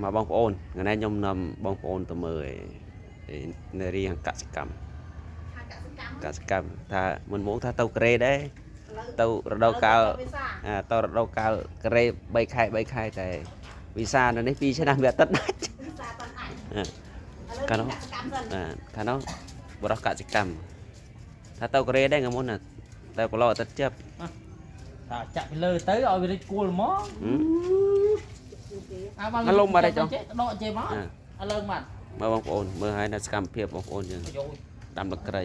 មកបងប្អូនថ្ងៃនេះខ្ញុំនាំបងប្អូនទៅមើលឯនារីខាងកសិកម្ម ខាងកសិកម្មក សិកម្មថាមុនមកថាទៅក្រេដែរ ឥឡូវ ទៅរដូវកាល វីសា អាទៅរដូវកាលក្រេ3ខែ3ខែតែវីសានៅនេះ2ឆ្នាំវាអត់ទឹកដាច់ វីសាតន់អាច អ่า ឥឡូវ កាលនោះ កសិកម្មសិន បាទខាងនោះបរិះកសិកម្មថាទៅកូរ៉េដែរថ្ងៃមុនណាតែប្រឡោអត់ទឹកចាប់ ថាចាក់ពីលើទៅឲ្យវារិចគួលមក ហឹម អាបាន អាលំបាត់ហើយចុះ ចេះដកចេះមក អា អាលើងបាត់ មើលបងប្អូនមើលហើយនៅសកម្មភាពបងប្អូនយើង យោ ដាំដក្រៃ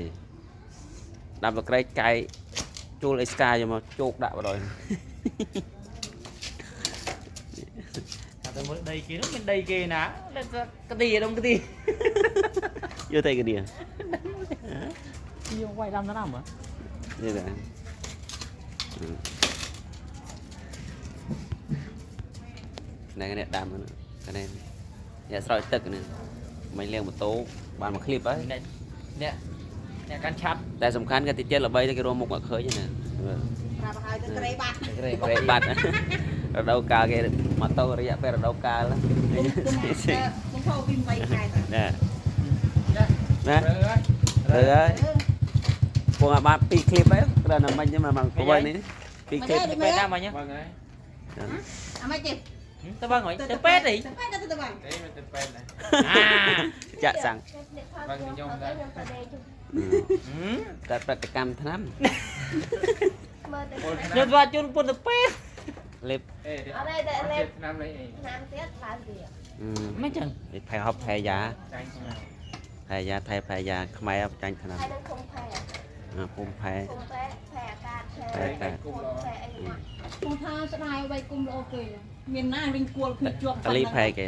ដាំដក្រៃកែជួលអេស្កាយកមកជោកដាក់បដ ாய் ថាទៅមើលដីគេនោះមានដីគេណាលេកទីដុំកទី យកទៅគ្នា យកវាយដាំដាំហ៎ នេះដែរណែនេះដាំហ្នឹងនេះអ្នកស្រោចទឹកនេះមិនលៀងម៉ូតូបានមួយឃ្លីបហើយ អ្នកអ្នកអ្នកកាន់ឆាត់ តែសំខាន់គេតិចទៀតល្បីទៅគេរួមមុខអត់ឃើញទេណា ប្រាប់ឲ្យទៅក្រេបាត់ ក្រេ ក្រេបាត់រដូវកាលគេម៉ូតូរយៈពេលរដូវកាល គុំគុំហៅពី8ខែតា ណាណា រើ រើហើយពងអាបាន2ឃ្លីបហើយគ្រាន់តែមិញហ្នឹងមកព្រោះនេះ2ឃ្លីប ទៅពេទ្យណាមិញ បងហើយ អាម៉េចទេ ទៅបងហីទៅពេទ្យអី ទៅពេទ្យទៅបង ទេមិនទៅពេទ្យណា អា ចាក់សាំង បងខ្ញុំដែរ តែប្រតិកម្មថ្នាំ មើលទៅ ខ្ញុំថាជូនពុនទៅពេទ្យ លេប អេ អត់ទេតែលេប ឆ្នាំនេះអី ឆ្នាំទៀតឡើងទៀត មិនចឹង ផែហប់ផែយ៉ា ចាញ់ឆ្នាំ ផែយ៉ាថៃផែយ៉ាខ្មែរចាញ់ថ្នាំ ហើយនឹងឃុំផែ ពុំផែ ឃុំផែផែអាកាសផែ ផែ គុំល្អ ផែអីមក គូថាស្ដាយໄວគុំល្អគេមានណាវិញគួលគឺជាប់ តលីផែគេ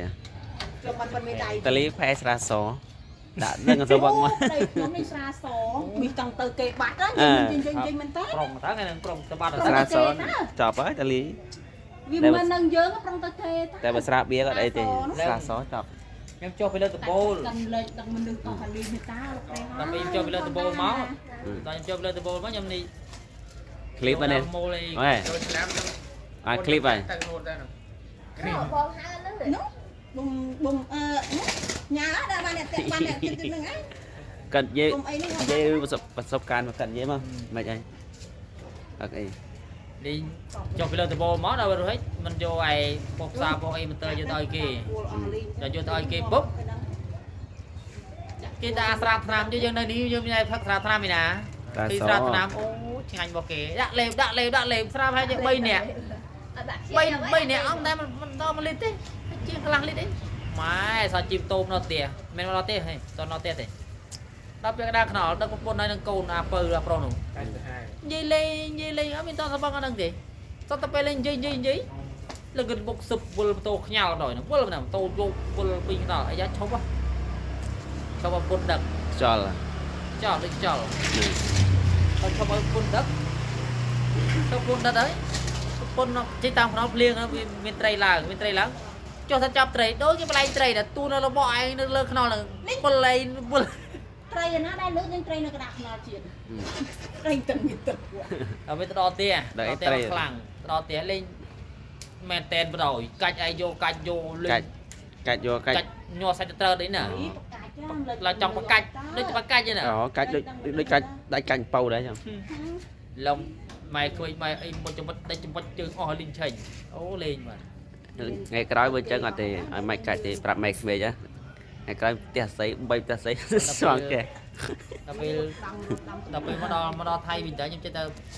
ជាប់បាត់ប៉ុនមេដៃ តលីផែស្រាសដាក់នឹងសវឹងមក ដៃខ្ញុំនេះស្រាសមីចង់ទៅគេបាត់និយាយនិយាយមែនតើ ប្រុងតើថ្ងៃហ្នឹងប្រុងទៅបាត់ ស្រាសចប់ហើយតលី វាមិននឹងយើងប្រុងទៅគេ តែបើស្រាបៀក៏អត់អីទេស្រាសចប់ ខ្ញុំចុះពីលើដំបូល កាន់លេខដល់មនុស្សអស់លីមេតាលោកព្រះ ដល់ពេលខ្ញុំចុះពីលើដំបូលមកដល់ខ្ញុំចុះពីលើដំបូលមកខ្ញុំនេះ ឃ្លីបហ្នឹង មូលអី ហ៎ ចូលឆ្នាំហ្នឹង អាឃ្លីបហើយ ទៅហូតដែរហ្នឹង បងហៅលឺ នោះបុំបុំអឺញ៉ាដល់បានអ្នកបានអ្នកចិត្តនឹងហ៎ គាត់និយាយ គុំអីនេះ និយាយប្រសពការណ៍មកគាត់និយាយមកមិនអីអត់អី លេងចុះពីលើដំបូលមកដល់រួចមិនយកឯពុកសាពុកអីមិនទៅយកទៅឲ្យគេគេដាក់ស្រាថ្នាំយើងនៅនេះយើងមានផឹកស្រាថ្នាំឯណា តាស ពីស្រាថ្នាំអូឆ្ងាញ់របស់គេដាក់លេបដាក់លេបដាក់លេបស្រាហើយយើង3នាក់ អត់ដាក់ 3 3នាក់អង្គតែមិនដល់1លីត្រទេជាងកន្លះលីត្រទេម៉ែសោះជីមតូមដល់ផ្ទះមិនមកដល់ផ្ទះហេតដល់ផ្ទះទេដល់ពេលកណ្ដាលខ្នល់ដឹកប្រពន្ធហើយនឹងកូនអាពៅអាប្រុសនោះ ចាញ់ទៅហើយ និយាយលេងនិយាយលេងអត់មានតសបងអត់ដឹងទេសតតែពេលលេងនិយាយនិយាយនិយាយលើកបុកសឹបវល់ម៉ូតូខ្ញាល់ដល់ហ្នឹងវល់ហ្នឹងម៉ូតូយកវល់ពីខ្នល់អាយ៉ាឈប់ឈប់ឲ្យពុនដឹក ខ្យល់ ចោលដូចចោល ឲ្យឈប់ឲ្យពុនដឹកឈប់ពុនដឹកហើយពុនជិះតាមខ្នល់ភ្លៀងវាមានត្រីឡើងមានត្រីឡើងចុះថាចាប់ត្រីដូចគេបលែងត្រីដែលទូនៅរបស់ឯងនៅលើខ្នល់ហ្នឹងពលឯងពល ត្រីណាដែលលើកនឹងត្រីនៅក្តារខ្នល់ជាតិត្រីទឹកមានទឹក ដល់វាទៅដល់ផ្ទះដល់ផ្ទះខ្លាំងទៅដល់ផ្ទះលេងមែនតែនបដ ாய் កាច់ឯងយកកាច់យកលេង កាច់កាច់យកកាច់ កាច់ញ័រសាច់ទៅត្រូវនេះណា នេះបកាច់ ឡើងចង់បកាច់ដូចបកាច់ហ្នឹងណា អូកាច់ដូចដូចកាច់ដាច់កាច់ប៉ៅដែរចឹង ឡំម៉ែក្មួយម៉ែអីមុតចំណុចដាច់ចំណុចជើងអស់លីងឆេញអូលេងបាទ ថ្ងៃក្រោយបើចឹងអត់ទេឲ្យម៉ែកាច់ទេប្រាប់ម៉ែក្មេកហ៎ថ្ងៃក្រោយផ្ទះស្អី3ផ្ទះស្អីស្វងផ្ទះ ដល់ពេលដល់ពេលមកដល់មកដល់ថៃវិញតើខ្ញុំចេះតែ